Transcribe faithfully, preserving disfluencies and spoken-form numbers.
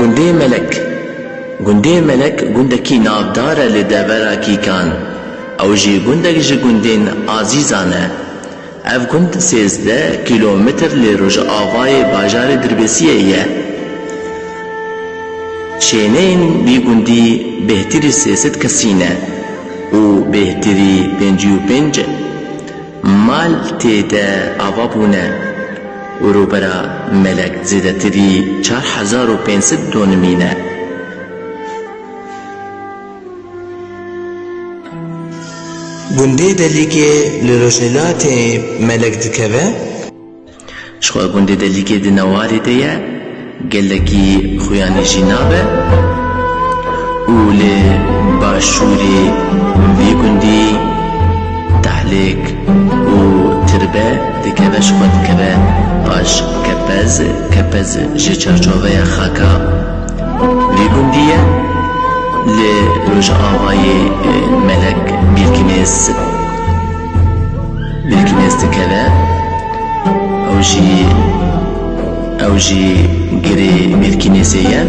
Gundê Melek. Gundê Melek gundekî navdar e li devera Kîkan. Ew jî gundek ji gundên Azîzan e. Ev gund sêzdeh kîlometr li rojavayê bajarê Dirbêsiyê ye. Şêneyên vî gundî bêhtirî sê sed kesî ne û bêhtirî pêncî û pênc mal tê de ava bûne û rûbera Melek zêdetirî çar hezar û pênc sed donimî ne. Gundê Delîkê li rojhilatê Melek dikeve. Ji xwe gundê Delîkê di newalê de ye, gelekî xuyanî jî nabe û li başûrê vî gundî Tehlêk û Tirbe dikeve, ji xwe dikeve paş Kepez. Kepez ji çarçoveya xaka vî gundî ye. Li rojavayê, e, Melek Bîrkinês, Bîrkinês dikeve. Ew jî, ew jî girê Bîrkinêsê ye.